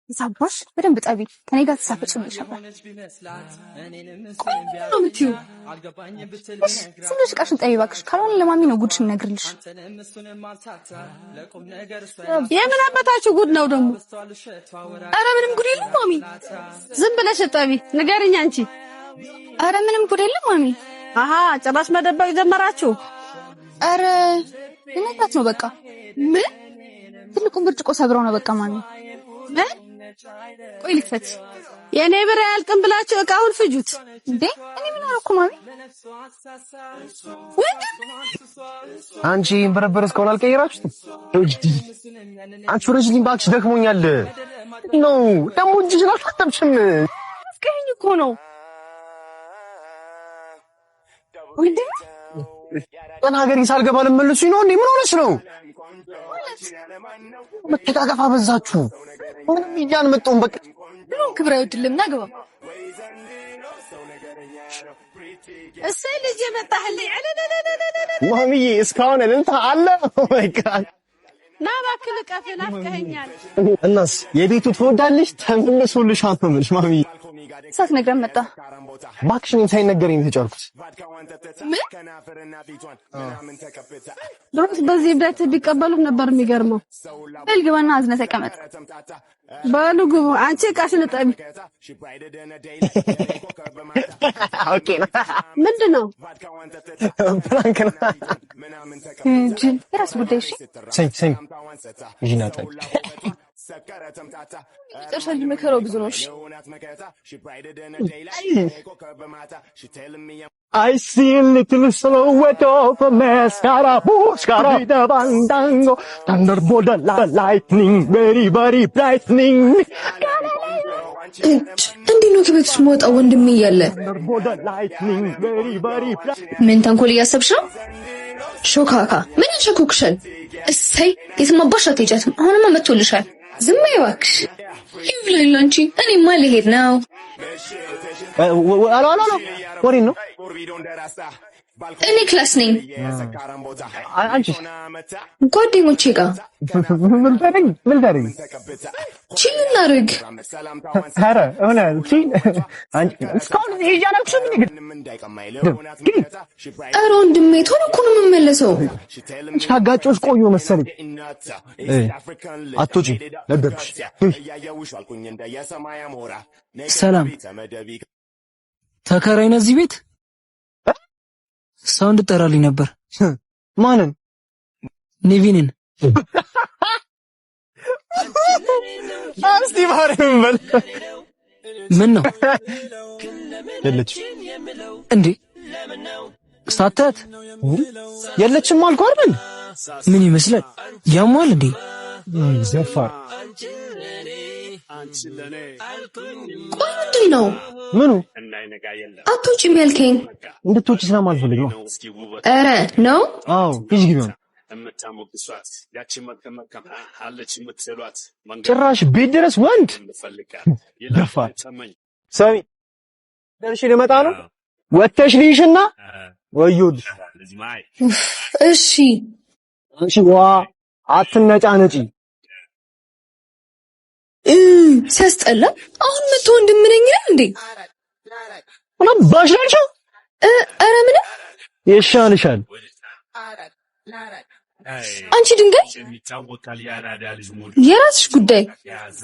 ሳባሽ በደንብ ጠቢ። ከኔ ጋር ተሳፈጭ ብለሽ ነበር። ቆይ ምንድን ነው የምትይው? እሺ ዝም ብለሽ እቃሽን ጠቢ እባክሽ። ካልሆነ ለማሚ ነው ጉድሽ የምነግርልሽ። የምን አባታችሁ ጉድ ነው ደግሞ? ኧረ ምንም ጉድ የለም ማሚ። ዝም ብለሽ ጠቢ፣ ንገሪኝ አንቺ። ኧረ ምንም ጉድ የለም ማሚ። አሃ ጭራሽ መደበቅ ጀመራችሁ። ኧረ ልነግራት ነው በቃ። ምን? ትልቁን ብርጭቆ ሰብረው ነው በቃ ማሚ። ምን? ቆይ ልክፈት። የእኔ ብር አያልቅም ብላችሁ እቃውን ፍጁት። እንዴ እኔ ምን አደረኩ ማሚ? አንቺ በረበረ እስካሁን አልቀየራችሁትም? አንቺ ውረጅልኝ እባክሽ፣ ደክሞኛል። ነው ደግሞ እጅሽን አልታጠብሽም። አፍቅረኝ እኮ ነው ወንድሜ። ቀን ሀገሬ ሳልገባ ልመልሱኝ ነው እንዴ? ምን ሆነሽ ነው? መተቃቀፍ አበዛችሁ። ምንም እያን መጣሁም በቃ ድሮም ክብር አይወድልም። ና ግባ። እሰይ ልጅ የመጣህልኝ። ማሚዬ እስካሁን እልልታ አለ። Oh my God። ና እባክህ ልቀፍ፣ ናፍቀኸኛል። እናስ የቤቱ ትወዳለሽ ተመልሶልሻል ነው የምልሽ ማሚዬ። ሳትነግረን መጣ። እባክሽ እኔም ሳይነገረኝ ነው የተጫልኩት። ምን? ድሮስ በዚህ እብደት ቢቀበሉም ነበር የሚገርመው። በል ግባና አዝነህ ተቀመጥ። በሉ ግቡ። አንቺ እቃሽን እጠቢ። Okay ነው። ምንድን ነው? Prank ነው። ጅል፣ የራስ ጉዳይ። እሺ ሰሚ ሰሚ ይህን አጠቢ። መጨረሻ ልጅ መከራው ብዙ ነው። እሺ I see a little silhouette of a mascara, buscara, the bandango, thunderbolt, the lightning, very, very brightening. እንዴት ነው ከቤት ውስጥ የምወጣው ወንድሜ እያለ? Thunderbolt, the lightning, very, very brightening. ምን ተንኮል እያሰብሽ ነው? ሾካካ ምን ያሸኩክሻል? እሰይ የትም አባሽ አትሄጃትም። አሁንማ መጥቶልሻል። ዝም በይ እባክሽ። ይብላኝ ላንቺ። እኔማ ልሄድ ነው። አሎ አሎ አሎ፣ ወሬን ነው። እኔ class ነኝ። አንቺ ጓደኞቼ ጋር። ምን ታደርጊ? ምን ታደርጊ? Chill እናድርግ። ኧረ እውነት እቺ አንቺ እስካሁን ሂጂ አላልኩሽም እንዴ? ግን ኧረ ወንድሜ ቶሎ እኮ ነው የምመለሰው። አንቺ ካጋጮች ቆዩ መሰለኝ። አትወጪም ነገርኩሽ። ሰላም፣ ተከራይ ነህ እዚህ ቤት? ሰው እንድጠራልኝ ነበር። ማንን? ኔቪንን። እስቲ ማርያም በል። ምን ነው? የለችም። እንዴ ሳታት? የለችም አልኩህ አይደል? ምን ይመስላል? ያሟል እንዴ? ዘፋር። ቆይ ምንድን ነው? ምኑ? አትወጪም ያልከኝ? እንድትወጪ ስለማልፈልግ ነው። ኧረ ነው? አዎ ሂጂ ግቢ። ጭራሽ ቤት ድረስ ወንድ ደፋር። ሰሚ ደርሼ ልመጣ ነው። ወተሽ ልይሽና ወዮልሽ። እሺ። አንቺ ዋ አትነጫነጪ። ሲያስጠላ። አሁን መጥቶ ወንድም ነኝ ይላል እንዴ? ምን አባሽ ነው ያልሽው? ኧረ ምንም። ይሻልሻል። አንቺ ድንጋይ፣ የራስሽ ጉዳይ።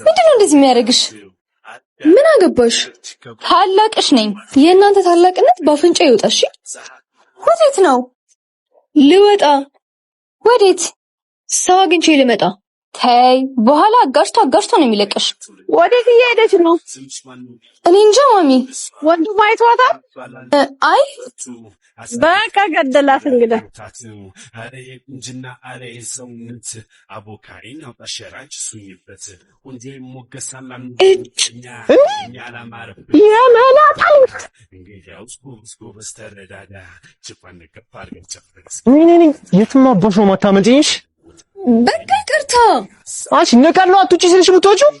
ምንድን ነው እንደዚህ የሚያደርግሽ? ምን አገባሽ? ታላቅሽ ነኝ። የእናንተ ታላቅነት በአፍንጫ ይወጣ። እሺ። ወዴት ነው? ልወጣ። ወዴት? ሰው አግኝቼ ልመጣ። ተይ፣ በኋላ አጋጭቶ አጋጭቶ ነው የሚለቅሽ። ወዴት እየሄደች ነው? እኔ እንጃ ማሚ። ወንድሟ አይቷታል? አይ። በቃ ገደላት እንግዲህ። እጭ። እኔ ነኝ የትም አባሽ ነው የማታመጪኝ። እሺ? በቃ ይቅርታ። አንቺ ንቀት ነው አትውጪ ስልሽ የምትወጪው?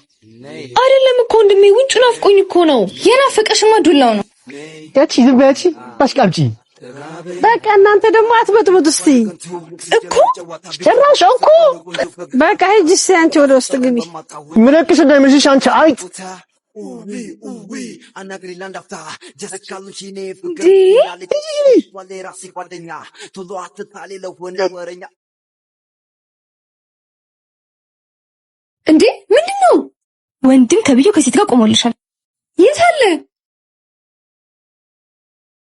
አይደለም እኮ ወንድሜ፣ ውጩ ናፍቆኝ እኮ ነው። የናፈቀሽማ ዱላው ነው። ያቺ ዝም በይ ያቺ አሽቃብጪ። በቃ እናንተ ደግሞ አትበጥብጡ እስቲ እኮ ጭራሽ እኮ በቃ ሂጂ እስቲ አንቺ ወደ ውስጥ ግቢ። ምለቅሽ እንዳይመስልሽ አንቺ አይጥ። እንዴ ምንድን ነው? ወንድም ተብዬው ከሴት ጋር ቆሞልሻል። የት አለ?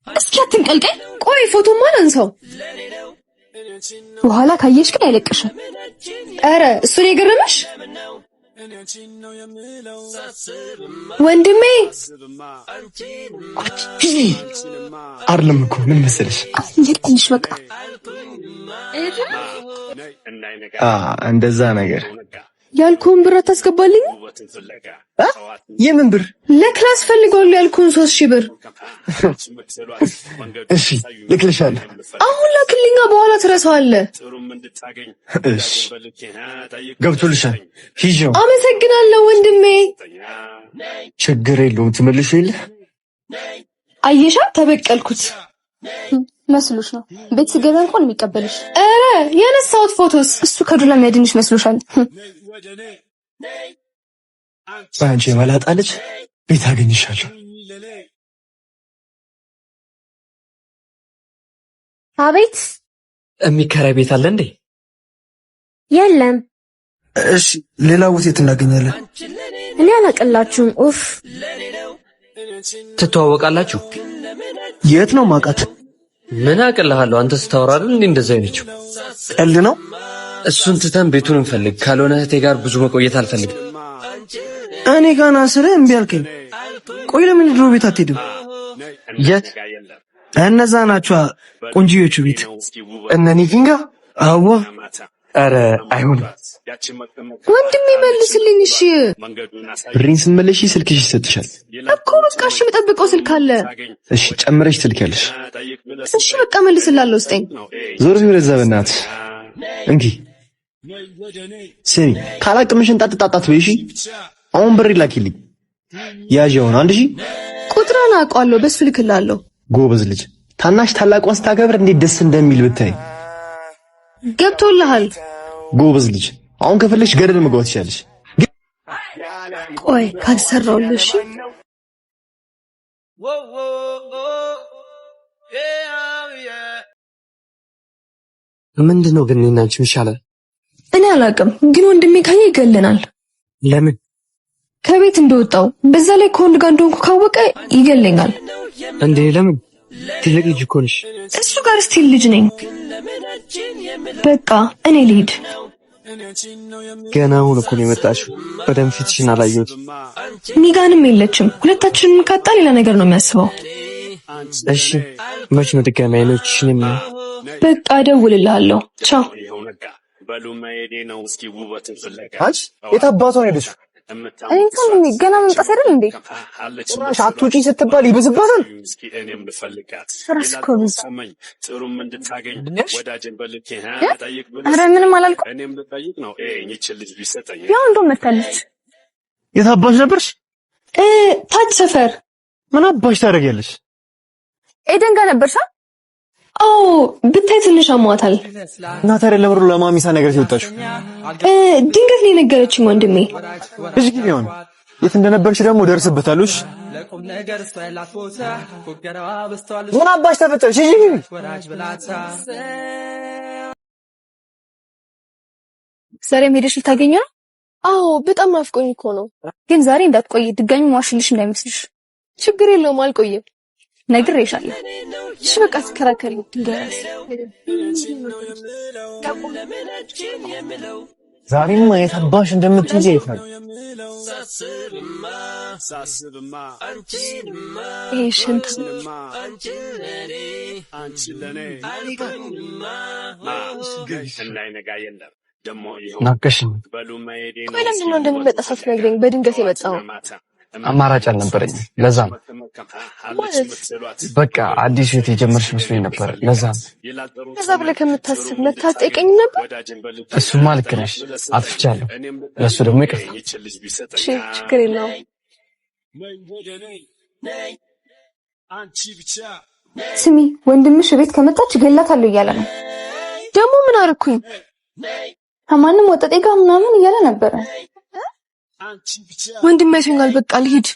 እስኪ አትንቀልቀል። ቆይ ፎቶማ አንሳው። በኋላ ካየሽ ግን አይለቅሽም። ኧረ እሱን የገረመሽ ወንድሜ አይደለም እኮ ምን መሰለሽ፣ ትንሽ በቃ እንደዛ ነገር ያልኩህን ብር አታስገባልኝ? የምን ብር? ለ class ፈልገዋለሁ ያልኩህን 3000 ብር። እሺ ልክልሻለሁ። አሁን ላክልኛ፣ በኋላ ትረሳዋለህ። እሺ ገብቶልሻል። ሂጂው። አመሰግናለሁ ወንድሜ። ችግር የለውም ትመልሺው የለ። አየሻ፣ ተበቀልኩት። መስሎሽ ነው? ቤት ስገባ እንኳን የሚቀበልሽ። ኧረ ያነሳሁት ፎቶስ እሱ ከዱላ የሚያድንሽ መስሎሻል? አንቺ የመላጣ ልጅ ቤት አገኝሻለሁ። አቤት። የሚከራይ ቤት አለ እንዴ? የለም። እሺ ሌላ ቦታ የት እናገኛለን? እኔ አላቅላችሁም። ኡፍ። ትተዋወቃላችሁ? የት ነው ማውቃት? ምን አቅልሃለሁ? አንተ ስታወራ አይደል እንዴ እንደዛ አይነችው? ቀልድ ነው። እሱን ትተን ቤቱን እንፈልግ። ካልሆነ እህቴ ጋር ብዙ መቆየት አልፈልግም። እኔ ጋና ስለ እምቢ አልከኝ። ቆይ ለምን ድሮ ቤት አትሄድም? የት? እነዛ ናቸዋ ቆንጆዎቹ ቤት። እነ ኒኪን ጋር? አዋ ኧረ አይሆንም። ወንድሜ መልስልኝ። እሺ ብሬን ስትመለሺ ስልክሽ ይሰጥሻል። እኮ በቃ እሺ፣ የምጠብቀው ስልክ አለ። እሺ ጨምረሽ ትልኪያለሽ። እሺ በቃ መልስላለሁ። ስጠኝ። ዞር በይ ወደዛ በእናትሽ። እንኪ ስሚ፣ ካላቅምሽን ጣጥ ጣጥ አትበይ እሺ። አሁን ብሬ ላኪልኝ። ያዥ አሁን 1000። ቁጥሯን አውቀዋለሁ፣ በሱ ልክላለሁ። ጎበዝ ልጅ። ታናሽ ታላቋን ስታከብር እንዴት ደስ እንደሚል ብታይ። ገብቶልሃል? ጎበዝ ልጅ። አሁን ከፈለግሽ ገደል መግባት ትችያለሽ። ቆይ ካልሰራሁልሽ ምንድን ነው ግን እኔና አንቺ ይሻላል? እኔ አላውቅም፣ ግን ወንድሜ ካየ ይገለናል። ለምን? ከቤት እንደወጣው በዛ ላይ ከወንድ ጋር እንደሆንኩ ካወቀ ይገለኛል። እንዴ ለምን? ትልቅ ልጅ እኮ ነሽ። እሱ ጋር still ልጅ ነኝ። በቃ እኔ ልሂድ። ገና አሁን እኮ ነው የመጣሽው። በደንብ ፊትሽን አላየሁትም። ሚጋንም የለችም። ሁለታችንን ካጣ ሌላ ነገር ነው የሚያስበው። እሺ መች ነው ድጋሚ አይኖችሽን የማየው? በቃ እደውልልሃለሁ። ቻው። አንቺ የት አባቷ ነው የሄደችው? እኔ እንኳን ገና መምጣት አይደል እንዴ? ጭራሽ አትውጪ ስትባል ይብስባታል። ራስ እኮ ብዙ። ኧረ ምንም አላልኩም። ያው እንደውም መታለች። የት አባሽ ነበርሽ? ታች ሰፈር። ምን አባሽ ታደርጊያለሽ? ኤደን ጋር ነበርሻ? አዎ ብታይ ትንሽ አሟታል። እና ታዲያ ለምሩ ለማሚሳ ነገር ሲወጣሽ ድንገት ነው የነገረችኝ ወንድሜ። እሺ ግቢ አሁን። የት እንደነበርሽ ደግሞ ደርስበታለሁ። እሺ ምን አባሽ ተፈጠረሽ? እሺ ግቢ። ዛሬም ሄደሽ ልታገኘው ነው? አዎ በጣም ናፍቆኝ እኮ ነው። ግን ዛሬ እንዳትቆይ፣ ድጋሚ ማሽልሽ እንዳይመስልሽ። ችግር የለውም አልቆይም። ነግሬሻለሁ። እሺ በቃ ትከራከሪ ድንገራስ ዛሬማ የት አባሽ እንደምትይጂ የት ነው? ይሄ ሽንት ናፍቀሽኝ። ቆይ ለምንድን ነው እንደምንመጣ ሳትነግረኝ በድንገት የመጣው? አማራጭ አልነበረኝም። ለዛ ነው ማለት በቃ አዲስ ህይወት የጀመርሽ መስሎኝ ነበር። ለዛ ነው። ከዛ ብለህ ከምታስብ መተህ አትጠይቀኝም ነበር? እሱማ ልክ ነሽ፣ አጥፍቻለሁ። ለእሱ ደግሞ ይቅርታ። እሺ ችግር የለውም። ስሚ፣ ወንድምሽ ቤት ከመጣች እገላታለሁ እያለ ነው። ደግሞ ምን አደረኩኝ? ከማንም ወጠጤ ጋር ምናምን እያለ ነበረ። ወንድሜ አይቶኛል። በቃ ልሂድ።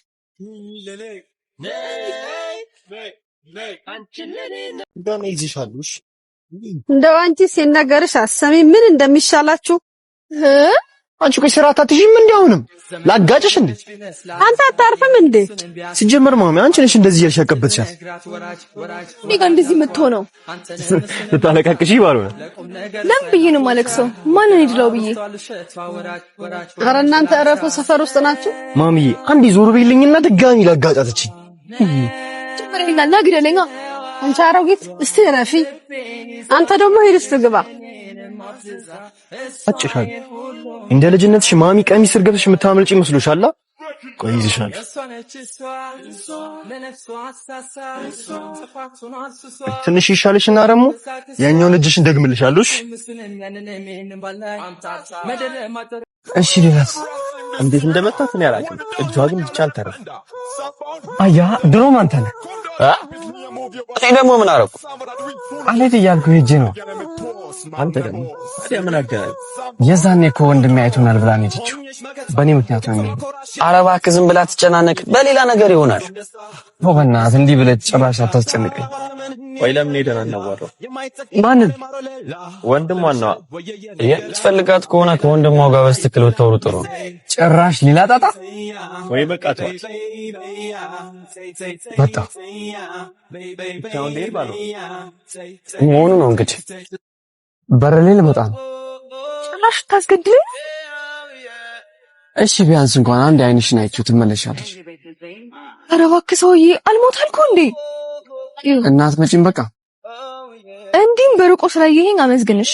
እንደው አንቺ ሲነገርሽ አሰሚ ምን እንደሚሻላችሁ። አንቺ ቆይ ስራ አታትሽም እንዴ? አሁንም ላጋጭሽ እንዴ? አንተ አታርፍም እንዴ? ሲጀመር ማሚ አንቺ ነሽ እንደዚህ እያልሽ ያቀበጥሻት። እኔ ጋር እንደዚህ የምትሆነው ልታለቃቅሽ ባልሆነ ለምን ብዬ ነው የማለቅሰው? ማንን ይድለው ብዬ። ኧረ እናንተ እረፉ፣ ሰፈር ውስጥ ናችሁ። ማሚዬ አንዴ ዞር በይልኝና ድጋሚ ላጋጫትች። ጭምረኝና ና ግደለኛ። አንቺ አሮጊት እስቲ እረፊ። አንተ ደግሞ ሂድ እስቲ ግባ። አጭሻል እንደ ልጅነትሽ ማሚ ቀሚስ ስር ገብተሽ የምታመልጪ መስሎሻል? ቆይ ይዝሻል። ትንሽ ይሻልሽና ደግሞ ያኛውን እጅሽን ደግምልሻለሁ። እሺ ሌላስ እንዴት እንደመታት እኔ አላውቅም። እጇ ግን ብቻ አልተረፈም። አያ ድሮም አንተ ነህ። እኔ ደግሞ ምን አደረኩ? አልሄድ እያልኩ ሄጄ ነው። አንተ ደግሞ ታዲያ ምን አገናኝ? የዛኔ እኮ ወንድሜ አይቶናል ብላ ነው የሄደችው። በእኔ ምክንያት ነው የሚሄደው። ኧረ እባክህ ዝም ብላ ትጨናነቅ፣ በሌላ ነገር ይሆናል። ተው በእናትህ እንዲህ ብለህ ጭራሽ አታስጨንቀኝ። ወይ ለምን ሄደን አናዋራው? ማንን? ወንድሟን ነዋ። የምትፈልጋት ከሆነ ከወንድሟ ጋር በስትክል ብታወሩ ጥሩ ነው። ጭራሽ ሌላ ጣጣ። ወይ በቃ ተዋት። መጣ ብቻውን ልሄድ ባለው መሆኑ ነው እንግዲህ። በር ላይ ልመጣ ነው። ጭራሽ ታስገድለኝ። እሺ ቢያንስ እንኳን አንድ አይንሽን አይቼው ትመለሻለሽ። ኧረ እባክህ ሰውዬ አልሞት አልኩህ እንዴ? እናት መጪም በቃ እንዲህም በርቆ ስላየኸኝ አመስግን። እሺ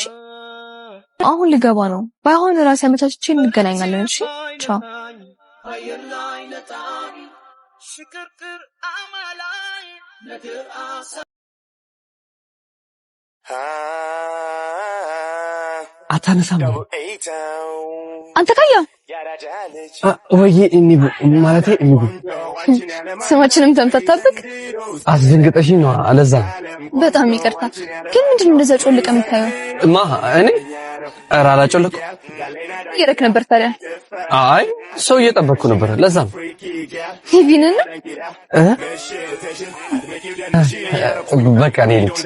አሁን ልገባ ነው። ባይሆን ራሴ አመቻችቼ እንገናኛለን። እሺ ቻው። አታነሳም አንተ ካያ ወይ? እኒቡ ማለቴ እኒቡ ስማችንም ተምታታብክ። አስደንግጠሽኝ ነው። አለዛ በጣም ይቅርታ። ግን ምንድን ነው እንደዛ ጮልቀ የምታየው? ማ እኔ ኧረ አላጮለኩም። እየረክ ነበር ታዲያ? አይ ሰው እየጠበቅኩ ነበር። ለዛ ነው። ቲቪንን እ በቃ እኔ ልሂድ።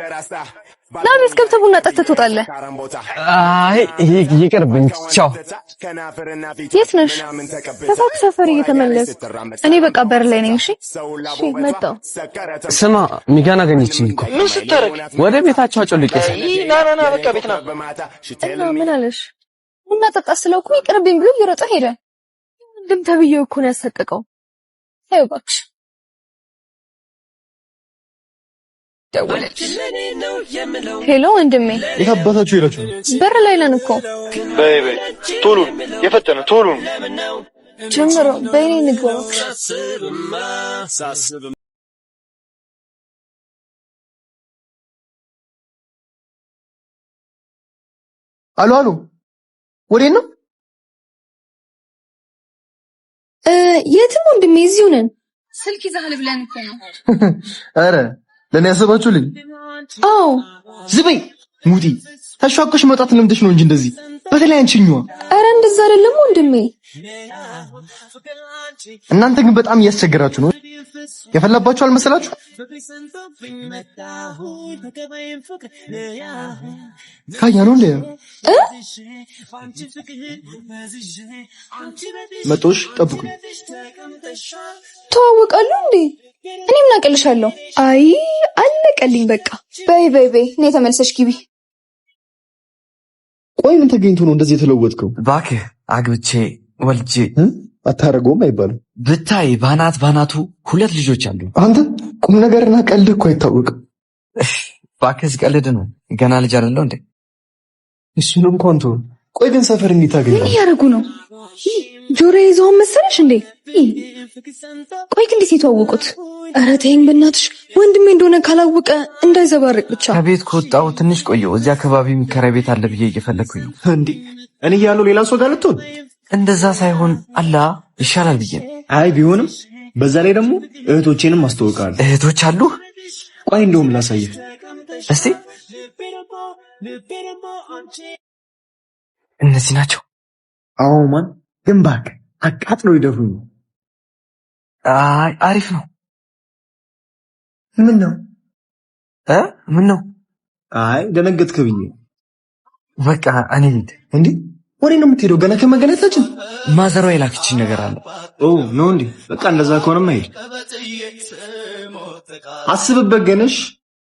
ና ቤት ገብተህ ቡና ጠጥተህ ትወጣለህ። አይ ይቅርብኝ። ቻው። የት ነሽ? ከሳክ ሰፈር እየተመለስኩ። እኔ በቃ በር ላይ ነኝ። እሺ እሺ መጣሁ። ስማ ሚጋን አገኘችኝ እኮ። ምን ስታረግ? ወደ ቤታቸው አጮልቄ ሳይ ና ና ና በቃ ቤት ና። እና ምን አለሽ? ቡና ጠጣ ስለው እኮ ይቅርብኝ ብሎ እየሮጠ ሄደ። ወንድም ተብዬው እኮ ነው ያሰቀቀው። ተይው እባክሽ። ደወለች። Hello ወንድሜ፣ የት አባታችሁ ሄዳችሁ ነው? በር ላይ ነን እኮ። በይ በይ ቶሎ የፈጠነ ቶሎ ጀምሮ በይኔ ንግባ እባክሽ። አሎ አሎ፣ ወዴት ነው? የትም ወንድሜ፣ እዚሁ ነን። ስልክ ይዘሃል ብለን እኮ ነው። ኧረ ለእኔ ያሰባችሁልኝ? አዎ። ዝም በይ ሙጢ፣ ተሿኮሽ መውጣት ለምደሽ ነው እንጂ እንደዚህ። በተለይ አንቺኛዋ። ኧረ እንደዛ አይደለም ወንድሜ። እናንተ ግን በጣም እያስቸገራችሁ ነው። የፈላባችሁ አልመሰላችሁ? ካያ ነው እንዴ? መጦሽ ጠብቁኝ። ተዋወቃሉ እንዴ? እኔ ምን አቅልሻለሁ? አይ አለቀልኝ በቃ። በይ በይ በይ፣ ነይ ተመልሰሽ ግቢ። ቆይ ምን ተገኝቶ ነው እንደዚህ የተለወጥከው? እባክህ አግብቼ ወልጄ አታረገውም አይባልም። ብታይ ባናት ባናቱ ሁለት ልጆች አሉ። አንተ ቁም ነገርና ቀልድ እኮ አይታወቅም። እባክህ ስቀልድ ነው። ገና ልጅ አይደለሁ እንዴ? እሱን እንኳን ተወው። ቆይ ግን ሰፈር እንዴት ምን ታገኘው? እያደረጉ ነው? ጆሮ ይዘውን መሰለሽ እንዴ? ቆይ ግን እንዴት የተዋወቁት? ኧረ ተይኝ በእናትሽ፣ ወንድሜ እንደሆነ ካላወቀ እንዳይዘባርቅ ብቻ። ከቤት ከወጣሁ ትንሽ ቆየሁ። እዚህ አካባቢ የሚከራይ ቤት አለ ብዬ እየፈለግኩኝ ነው። እንዴ እኔ እያለሁ ሌላ ሰው ጋር ልትሆን? እንደዛ ሳይሆን አላ ይሻላል ብዬ ነው። አይ ቢሆንም በዛ ላይ ደግሞ እህቶቼንም አስተዋውቃለሁ። እህቶች አሉ? ቆይ እንደውም ላሳየህ እስቲ። እነዚህ ናቸው። አዎ man፣ ግን እባክህ አቃጥሎ ይደፉኝ። አይ አሪፍ ነው። ምን ነው እ ምን ነው? አይ ደነገጥክ ብዬ። በቃ እኔ ልሂድ። እንዴ ወዴት ነው የምትሄደው? ገና ከመገናኘታችን። ማዘሯ የላከችኝ ነገር አለ። ኦ ነው እንዴ? በቃ እንደዛ ከሆነማ ሂድ። አስብበት ገነሽ።